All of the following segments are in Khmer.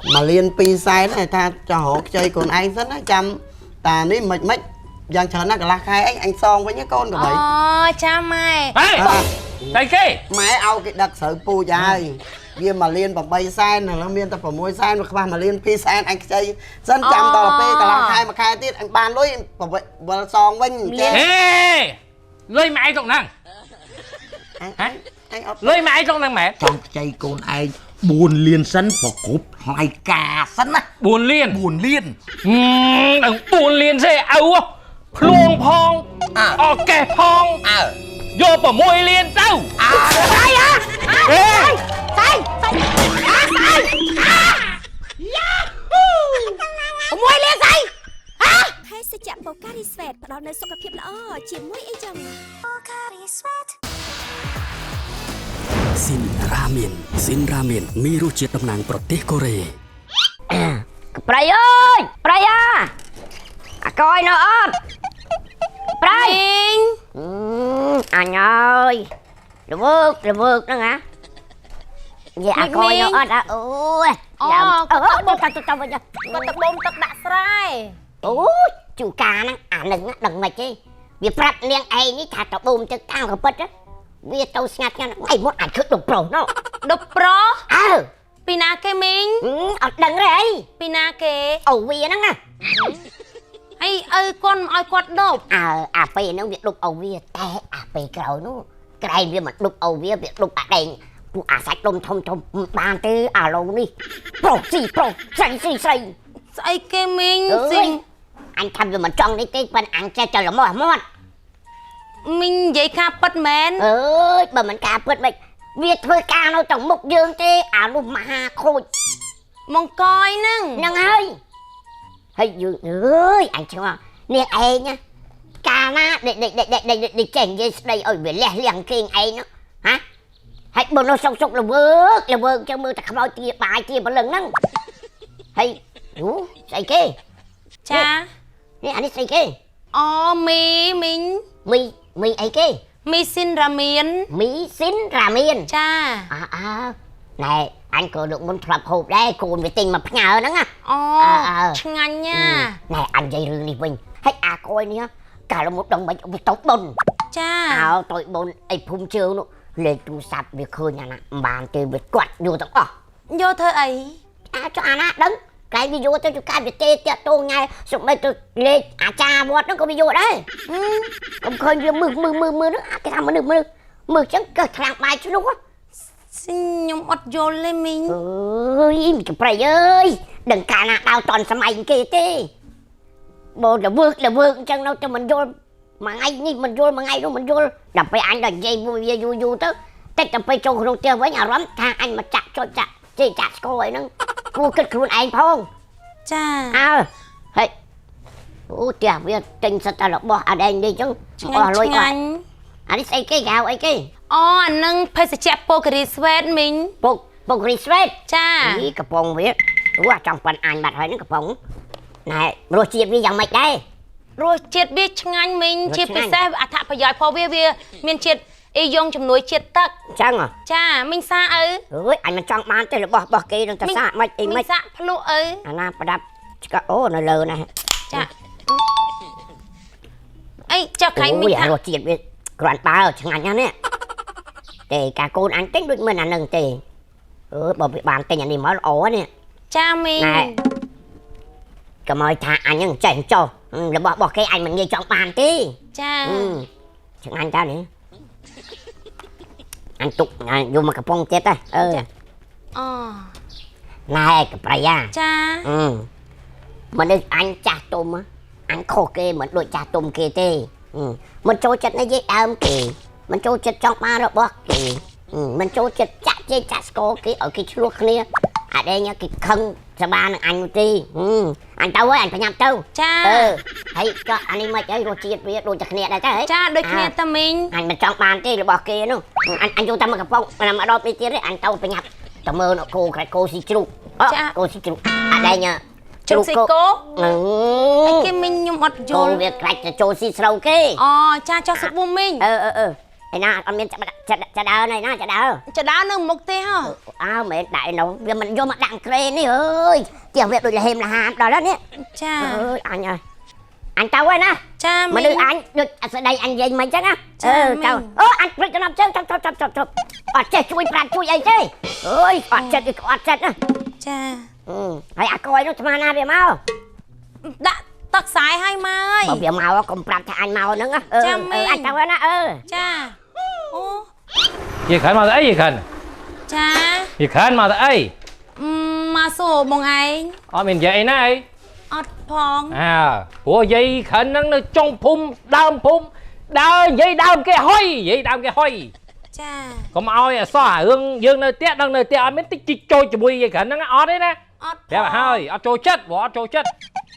1លាន2សែនហើយថាចង់រកខ្ចីកូនឯងសិនណាចាំតានេះមិនមិនយ៉ាងច្រើនណាស់កន្លះខែអីអញសងវិញណាកូនក៏ អូ បី ចាម៉ែ ហេស្អីគេ ម៉ែឲ្យគេដឹកស្រូវពូជហើយវា1លាន8សែនឥឡូវមានតែ6សែនវាខ្វះ1លាន2សែនអញខ្ចីសិនចាំដល់ពេលកន្លះខែមួយខែទៀតអញបានលុយវិលសងវិញចេះ ហេលុយម៉ែឯងទុកហ្នឹងហ៎ អញអត់ លុយម៉ែឯងទុកហ្នឹងម៉ែ ចង់ខ្ចីកូនឯង4លានសិនប្រគប់ថ្លៃការសិនណា 4លាន 4លាន ដឹង4លានទេឪភ្លួងផងអកេះផង អើ យក6លានទៅ អើ ស្អីហ៎ ហេ ស្អីស្អីអាស្អីអាយ៉ាហ៊ូ6លានស្អីហ៎ ភេសជ្ជៈបូការីស្វេតផ្ដល់នូវសុខភាពល្អជាមួយអីចឹង ស៊ីនរ៉ាមៀនស៊ីនរ៉ាមៀនមានរសជាតិតំណាងប្រទេសកូរ៉េ ប្រៃអើយប្រៃអាអាកយនៅអត់ប្រៃ មីង អញអើយរវើករវើកហ្នឹងហ่ะនិយាយអាកយនៅអត់អាអូយយ៉ាអឺទៅទៅទៅវិញ គាត់ទៅបូមទឹកដាក់ស្រែ អូយជូកាហ្នឹងអានឹងដឹងមិនទេវាប្រាប់នាងឯងនេះថាទៅបូមទឹកតាមកពិតវាទៅស្ងាត់ស្ងាត់ថ្ងៃមុនអាចឃើញដុំប្រុសនោះ ដប់ប្រុស អើ ពីណាគេមីង អត់ដឹងទេអី ពីណាគេ អូវាហ្នឹងណា ហើយឪគាត់មិនឲ្យគាត់ដប់ អើអាពេលហ្នឹងវាដប់អូវាតែអាពេលក្រោយនោះក្រែងវាមិនដប់អូវាវាដប់អាដែងពួកអាសាច់ដុំធំធំមិនបានទេអាឡូវនេះប្រុសស៊ីប្រុសស្រីស៊ីស្រី ស្អីគេមីង អើ ស៊ី យអញថាវាមិនចង់នេះទេប៉ិនអញចេះតែល្មោះមាត់ មីងនិយាយការពិតមែន អើយបើមិនការពិតមិនវាធ្វើការនៅទាំងមុខយើងទេអានោះមហាខូច មកកយហ្នឹង ហ្នឹងហើយហើយយើងអើយអញឆ្ងល់នាងឯងណាកាលណាដេកដេកដេកដេកដេកដេកចេះនិយាយស្ដីឲ្យវាលះលៀងគេងឯងនោះហ៎ហើយបើនោះសុកសុកល្វើកល្វើកចឹងមើលតែខ្មោចទាបាយទាព្រលឹងហ្នឹងហើយអូស្អីគេ ចា នេះអានេះស្អីគេ អូមីមីង មីមីអីគេ មីស៊ីនរ៉ាមៀន មីស៊ីនរ៉ាមៀន ចា អើអើណែអញក៏លើកមុនធ្លាប់ហូបដែរកូនវាទិញមកផ្ញើហ្នឹងណា អូ អើអើ ឆ្ងាញ់ណា ណែអញនិយាយរឿងនេះវិញហើយអាកយនេះកាលមុនដឹងមិនវាទៅបុន ចា អើទៅបុនអីភូមិជើងនោះលេខទូរស័ព្ទវាឃើញអាណាមិនបានទេវាគាត់យកទាំងអស់ យកធ្វើអី អាចុះអាណាដឹងកែវាយកទៅជួកាវាទេតាក់តងញ៉ែសុំបីទៅលេខអាចារ្យវត្តហ្នឹងក៏វាយកដែរកុំឃើញវាមឹសមឹសមឹសមឹសហ្នឹងអាគេថាមនុស្សមនុស្សមឹសចឹងកើសខ្លាំងបាយឆ្លុះ ខ្ញុំអត់យល់ទេមីង អើយមីប្រៃអើយដឹងកាលណាដៅតន់សម័យគេទេបើល្វើកល្វើកអញ្ចឹងនៅតែមិនយល់មួយថ្ងៃនេះមិនយល់មួយថ្ងៃនោះមិនយល់ដល់ពេលអញដល់និយាយមួយវាយូរយូរទៅតិចតែពេលចូលក្នុងផ្ទះវិញអារម្មណ៍ថាអញមកចាក់ចុចចាក់ជេរចាក់ស្គរអីហ្នឹងគួរគិតខ្លួនឯងផង ចា អើហើយអូផ្ទះវាទិញសិតតែរបស់អាដែងនេះអញ្ចឹង ឆ្ងាញ់ អស់លុយអស់ ឆ្ងាញ់ អានេះស្អីគេគេហៅអីគេ អូអានឹងភេសជ្ជៈពោការីស្វេតមីង ពុកពុករីស្វេត ចា នេះកំប៉ុងវាអូអាចង់ប៉ាន់អញបាត់ហើយហ្នឹងកំប៉ុងណែរសជាតិវាយ៉ាងម៉េចដែរ រសជាតិវាឆ្ងាញ់មីង រស ជា ឆ្ងាញ់ ពិសេសអត្ថប្រយោជន៍របស់វាវាមានជាតិអ៊ីយ៉ុងជំនួយជាតិទឹក អញ្ចឹងហ៎ ចាមីងសាឪ អើយអញមិនចង់បានទេរបស់របស់គេនឹងតែសាកមិនអី មី មិន ងសាភ្លក់ឪ អាណាប្រដាប់ឆ្កអូនៅលើណា ចាអីចុះខៃមី អូយ ងថា អារសជាតិវាគ្រាន់បើឆ្ងាញ់ណាស់នេះទេកាកូនអញទិញដូចមិនអានឹងទេអើបើវាបានទិញអានេះមកល្អនេះ ចាមីង ណែកុំឲ្យថាអញហ្នឹងចេះចោះរបស់របស់គេអញមិនងាយចង់បានទេ ចា ឆ្ងាញ់តើនេះអញទុកអញយកមកកំប៉ុងទៀតហ៎អឺ អូ ណែកប្រៃអា ចា អឺមនុស្សអញចាស់ទុំអញខុសគេមិនដូចចាស់ទុំគេទេមិនចូលចិត្តនិយាយដើមគេមិនចូលចិត្តចង់បានរបស់គេមិនចូលចិត្តចាក់ជេរចាក់ស្គរគេឲ្យគេឆ្លោះគ្នាអាដេញគេខឹងសបានឹងអញនោះទេអញទៅហើយអញប្រញាប់ទៅ ចា អឺហើយចុះអានេះមិនអីរសជាតិវាដូចតែគ្នាដែរទេហី ចាដូចគ្នាតាមីង អញមិនចង់បានទេរបស់គេនោះអញយកតែមកកំប៉ុងមកដល់នេះទៀតទេអញទៅប្រញាប់ទៅមើលគោក្រាច់គោស៊ីជ្រូកគោស៊ីជ្រូកអាដែង ជ្រូកស៊ីគោ អឺ អីគេមីងខ្ញុំអត់យ គោ ល់ វាក្រាច់ទៅចូលស៊ីស្រូវគេ អូចាចុះសុប៊ូមីង អឺអឺអឺ ឯណាអត់មានចដើណៃណាចដើ ចដើនៅមុខទេហ៎ អើមិនដាក់ឯនោះវាមិនយកមកដាក់ក្រេនេះអើយផ្ទះវាដូចលហេមលហាមដល់ហើយនេះ ចា អើយអញអើយអញទៅហើយណា ចា មនុស្សអញដូចស្ដីអញនិយាយមិនចឹងណាអឺទៅអូអញព្រិចចំជើងចាប់ចាប់ចាប់ចាប់អត់ចេះជួយប្រាត់ជួយអីទេអើយអត់ចិត្តអត់ចិត្តណា ចា ហើយអាកយនោះស្មានណាវាមក ដាក់ទឹកខ្សែឲ្យមកហើយ បើវាមកកុំប្រាប់ថាអញមកហ្នឹងអឺអញទៅហើយណាអឺ ចាអូ យាយខិនមកទៅអីយាយខិន ចា យាយខិនមកទៅអី មកសួរបងឯង អត់មាននិយាយអីណាអី អត់ផង អើព្រោះយាយខិនហ្នឹងនៅចុងភូមិដើមភូមិដើរនិយាយដើមគេហុយនិយាយដើមគេហុយ ចា កុំឲ្យអសោះអារឿងយើងនៅផ្ទះដឹងនៅផ្ទះអត់មានតិចជីកចូលជាមួយយាយខិនហ្នឹងអត់ទេណា អត់ ប្រាប់ឲ្យហើយអត់ចូលចិត្តព្រោះអត់ចូលចិត្ត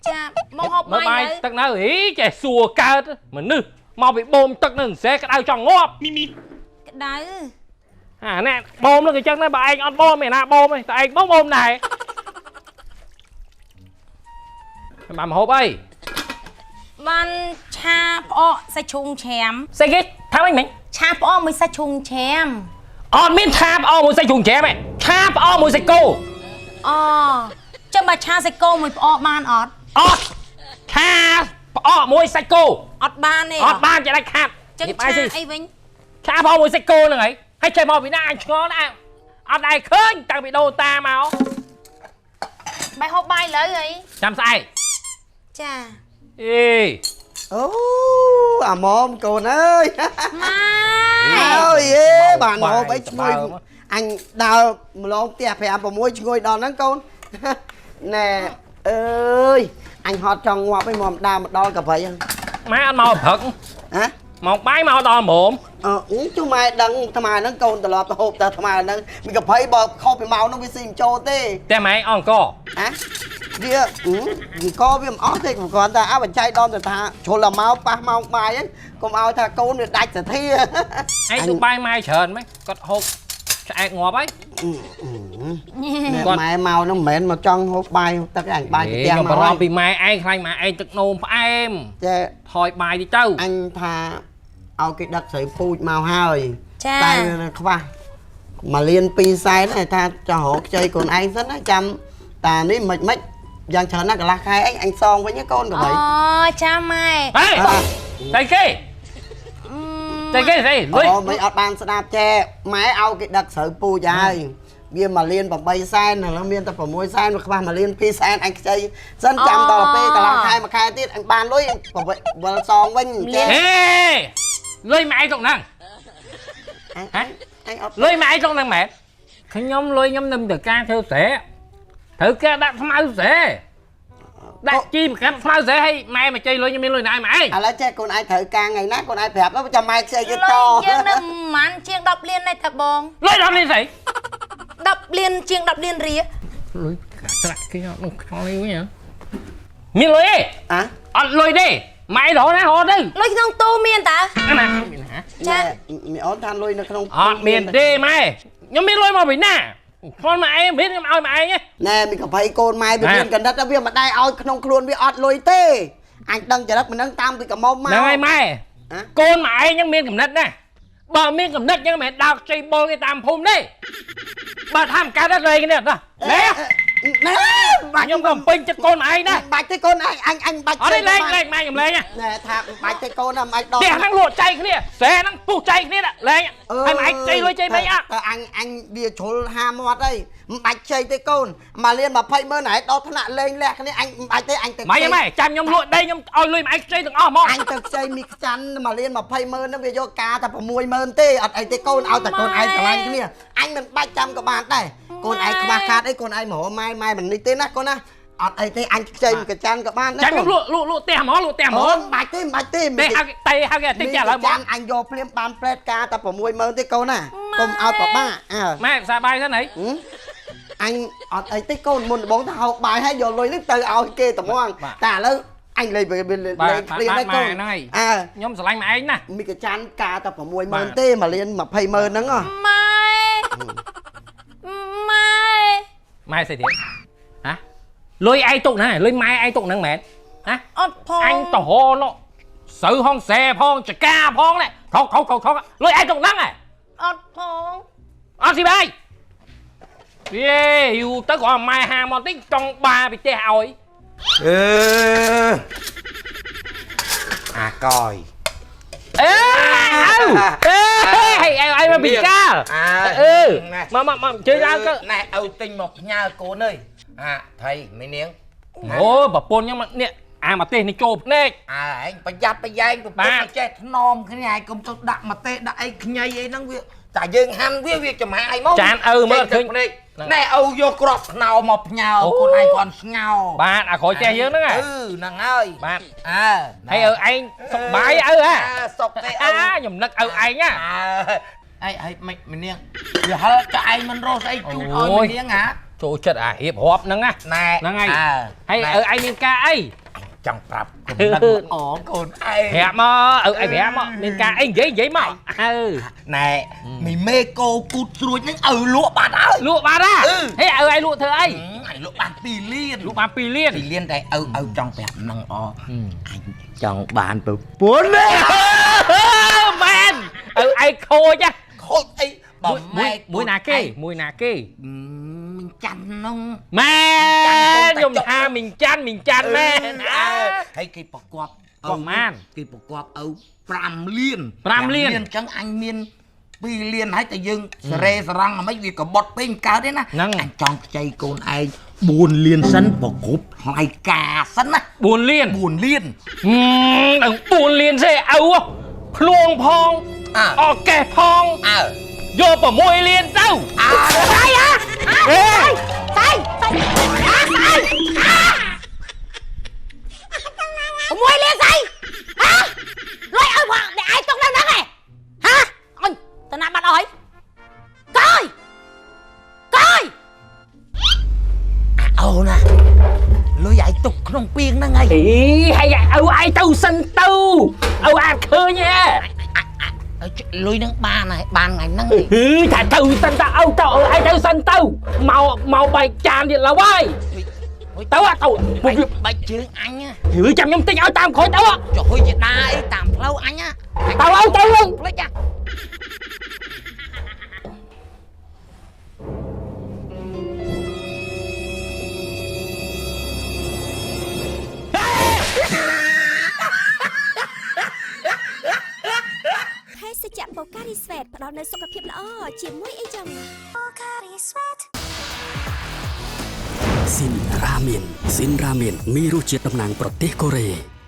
ចាមកហូបបាយនៅ ទឹកនៅហីចេះសួរកើតមនុស្សមកពីបូមទឹកនឹងស្រែក្តៅចង់ងាប់ ក្តៅ អាណែបូមនឹងអញ្ចឹងដែរបើឯងអត់បូមឯណាបូមឯងតែឯងបូមបូមដែរបានមកហូបអី បានឆាផ្អកសាច់ឈូងច្រាម ស្អីគេថាម៉េចមិញ ឆាផ្អកមួយសាច់ឈូងច្រាម អត់មានឆាផ្អកមួយសាច់ឈូងច្រាមទេឆាផ្អកមួយសាច់គោ អូចាំបើឆាសាច់គោមួយផ្អកបានអត់ អត់ឆាផ្អកមួយសាច់គោ អត់បានទេ អត់បានចេះដាច់ខាត់ ចឹងឆាអីវិញ ឆាផ្អកមួយសាច់គោហ្នឹងហើយហើយចេះមកពីណាអញឆ្ងល់ណាអត់ដែរឃើញតាំងពីដូនតាមក បាយហូបបាយលើអី ចាំស្អែក ចា អេ អូអាមុំកូនអើយ ម៉ែ អើយអេបានហូបអីឈ្ងុយអញដើរម្លងផ្ទះ5 6ឈ្ងុយដល់ហ្នឹងកូនណែអើយអញហត់ចង់ងាប់ឯងមកដើរមកដល់កាប្រៃហ្នឹង ម៉ែអត់មកព្រឹក ហ៎ មកបាយមកដល់ហ្មង អឺជុំម៉ែដឹងថ្មហ្នឹងកូនត្រឡប់ទៅហូបតែថ្មហ្នឹងមានកាប្រៃបើខុសពីម៉ោងហ្នឹងវាស៊ីមិនចូលទេ តែម៉ែអង្គ ហ៎វាកវាមិនអស់ទេគ្រាន់តែអបច្ច័យដល់ទៅថាជ្រុលដល់មកប៉ះម៉ោងបាយហ្នឹងកុំឲ្យថាកូនវាដាច់សទ្ធា ឯងទៅបាយម៉ែច្រើនហ្មងគាត់ហូបឆ្អែតងាប់ហើយ គាត់ម៉ែមកហ្នឹងមិនមែនមកចង់ហូបបាយទឹកអញបាយផ្ទះមក ខ្ញុំបារម្ភពីម៉ែឯងខ្លាញ់ម៉ែឯងទឹកនោមផ្អែម ចេះ ថយបាយតិចទៅ អញថាឲ្យគេដឹកស្រីពូជមកហើយ ចា តែខ្វះ1លាន2សែនហើយថាចង់រកខ្ចីកូនឯងសិនណាចាំតានេះមិនមិនយ៉ាងច្រើនណាស់កន្លះខែអីអញសងវិញកូនក៏បី អូចាំម៉ែ ហេតែគេតែគេស្អីលុយ អូមិនអត់បានស្ដាប់ចេះម៉ែឲ្យគេដឹកស្រូវពូជហើយវា1លាន8សែនឥឡូវមានតែ6សែនវាខ្វះ1លាន2សែនអញខ្ចីសិនចាំដល់ពេលកន្លះខែមួយខែទៀតអញបានលុយវិលសងវិញចេះ ហេលុយម៉ែឯងទុកហ្នឹងហ៎ អញអត់ លុយម៉ែឯងទុកហ្នឹងមែនខ្ញុំលុយខ្ញុំនឹងទៅការធ្វើស្រែត្រូវគេដាក់ស្មៅស្រែដាក់ជីមកកាត់ស្មៅស្រែឲ្យម៉ែមកចៃលុយខ្ញុំមានលុយណាឲ្យម៉ែឯង ឥឡូវចេះកូនឯងត្រូវការថ្ងៃណាកូនឯងប្រាប់ទៅចាំម៉ែខ្ចីគេ លុ ត យយើងនឹងប្រហែលជាង10លានដែរតាបង លុយ10លានស្អី 10លានជាង10លានរៀល លុយត្រាក់គេអត់នឹងខ្យល់អីវិញហ៎មានលុយទេ អា អត់លុយទេម៉ែរកណារកទៅ លុយក្នុងទូមានតា ណាមានណា ចា មីអូនថាលុយនៅក្នុង អត់មានទេម៉ែខ្ញុំមានលុយមកពីណាខ្លួនម៉ែឯងមានខ្ញុំឲ្យម៉ែឯង ណែមីកាភ័យកូនម៉ែវាមានកណិតវាមិនដែរឲ្យក្នុងខ្លួនវាអត់លុយទេអញដឹងចរិតមិនដឹងតាមពីកំមុំមក ហ្នឹងហើយម៉ែកូនម៉ែឯងហ្នឹងមានកំណត់ណាបើមានកំណត់ហ្នឹងមិនមែនដើរខ្ចីបុលគេតាមភូមិទេបើថាមិនកើតទេលេងគ្នាតោះណែ ណែបាច់ ខ្ញុំក៏ពេញចិត្តកូនម៉ែឯងដែរ បាច់ទេកូនឯងអញអញបាច់ អត់ទេលេងលេងម៉ែខ្ញុំលេង ណែថាបាច់ទេកូនណាមិនដល់ ផ្ទះហ្នឹងលក់ចៃគ្នាស្រែហ្នឹងពុះចៃគ្នាលេងហើយម៉ែឯងចៃលុយចៃមិនអត់ តើអញអញវាជ្រុលហាមាត់អីមិនបាច់ចៃទេកូន1លាន20ម៉ឺនហើយដល់ថ្នាក់លេងលះគ្នាអញមិនបាច់ទេអញទៅ ម៉ែម៉ែចាំខ្ញុំលក់ដីខ្ញុំឲ្យលុយម៉ែខ្ចីទាំងអស់ហ្មង អញទៅខ្ចីមីខ្ចាន់1លាន20ម៉ឺនហ្នឹងវាយកការតែ6ម៉ឺនទេអត់អីទេកូនឲ្យតែកូនឯងស្រឡាញ់គ្នាអញមិនបាច់ចាំក៏បានដែរកូនឯងខ្វះខាតអីកូនឯងមករកម៉ែម៉ែមិននេះទេណាកូនណាអត់អីទេអញខ្ចីមកចាន់ក៏បានដែរ ចាំខ្ញុំលក់លក់លក់ផ្ទះហ្មងលក់ផ្ទះហ្មង បាច់ទេបាច់ទេ ទេហៅទេហៅគេតិចចាឥឡូវ ចាំអញយកភ្លាមបានផ្លែតការតែ6ម៉ឺនទេកូនណាកុំឲ្យពិបាកអើ ម៉ែផ្សារបាយសិនហី អញអត់អីទេកូនមុនដំបងថាហូបបាយហើយយកលុយនេះទៅឲ្យគេត្មងតែឥឡូវអញលេងលេងភ្លាមហើយកូនអើ ខ្ញុំស្រឡាញ់ម៉ែឯងណា មីកចាន់ការតែ6ម៉ឺនទេ1លាន20ម៉ឺនហ្នឹងហ៎ ម៉ែម៉ែ ម៉ែស្អីទៀតហ៎លុយឯងទុកណាលុយម៉ែឯងទុកហ្នឹងមែនហ៎ អត់ផង អញទៅហោនោះ ស្រូវហងស្រែផងចកាផងនេះខុកខុកខុកខុកលុយឯងទុកហ្នឹងហ៎ អត់ផង អត់ស៊ីបាយយេយូរទៅក៏ម៉ែហាមកតិចចង់បាពីផ្ទះឲ្យ អឺអាកយ អេអៅអេហេអីមកពីកាលអឺមកមកមកជើងឡើងទៅ ណែឪទិញមកផ្ញើកូនអើយអាថៃមីនាង អូប្រពន្ធខ្ញុំនេះអាម្ទេសនេះចូលភ្នែក អើឯងប្រយ័ត្នប្រយែងប្រពន្ធចេះថ្នមគ្នាឯងកុំទៅដាក់ម្ទេសដាក់អីខ្ញីអីហ្នឹងវាតែយើងហាន់វាវាចំហាយមក ចានឪមើលឃើញ ភ្នែកណែឪយកក្របខ្នោមកផ្ញើកូនឯងគាត់ស្ងោ បាទអាក្រោយចេះយើងហ្នឹង អឺហ្នឹងហើយ បាទ អើ ហើយឪឯងសុខបាយឪហ่ะ សុខទេឪ ខ្ញុំនឹកឪឯងហ่ะ អើអីមិនមីនាងវាហិលចឯងមិនរស់ស្អីជូតឲ្យមីនាងហ่ะ ចូលចិត្តអារៀបរាប់ហ្នឹងណា ណែ ហ្នឹងហើយហើយឪឯងមានការអី ចង់ប្រាប់កុំដឹងល្អកូនឯង ប្រាប់មកឪឯងប្រាប់មកមានការអីនិយាយនិយាយមកអើ ណែមីមេកោគូតស្រួចហ្នឹងឪលក់បាត់ហើយ លក់បាត់ហ៎ហេឪឯងលក់ធ្វើអី អញលក់បាន2លាន លក់បាន2លាន 2លានតែឪឪចង់ប្រាប់ហ្នឹងអអញចង់បានប្រពន្ធ មែនឪឯងខូចហ៎ ខូចអីបើ ម៉ែមួយណាគេមួយណាគេ មីងច័ន្ទហ្នឹង ម៉ែខ្ញុំថាមីងច័ន្ទមីងច័ន្ទមែន អើហើយគេប្រកប ប្រមាណ គេប្រកបឪ5លាន 5លាន អញ្ចឹងអញមាន2លានហើយតែយើងសេរីសរងអាម៉េចវាកបត់ពេកកើតទេណាអញចង់ខ្ចីកូនឯង4លានសិនប្រគប់ថ្លៃការសិនណា 4លាន 4លាន ដល់4លានទេឪភ្លួងផងអកេះផង អើ យក6លានទៅ អើ ស្អីហ៎ អេ ស្អីស្អីស្អី6លានស្អីហ៎លុយឲ្យផងអ្នកឯងទុកនៅហ្នឹងឯងហ៎អញទៅណាបាត់អស់ហើយកយកយ អូណាលុយឯងទុកក្នុងពីងហ្នឹងឯង អីហើយឪឯងទៅសិនទៅឪអាចឃើញហ៎ លុយនឹងបានហើយបានថ្ងៃហ្នឹង ហឺថាទៅសិនទៅឪទៅឯងទៅសិនទៅមកមកបែកចានទៀតឡើយហើយទៅទៅ បែកជើងអញ ហឺចាំខ្ញុំទិញឲ្យតាមក្រោយទៅ ចុះហុយជាដាអីតាមផ្លូវអញ ទៅឪទៅ ភ្លេច ភេសជ្ជៈបូការីស្វេតផ្ដល់នូវសុខភាពល្អជាមួយអីចឹងបូការីស្វេត ស៊ីនរ៉ាមៀនស៊ីនរ៉ាមៀនមានរសជាតិតំណាងប្រទេសកូរ៉េ។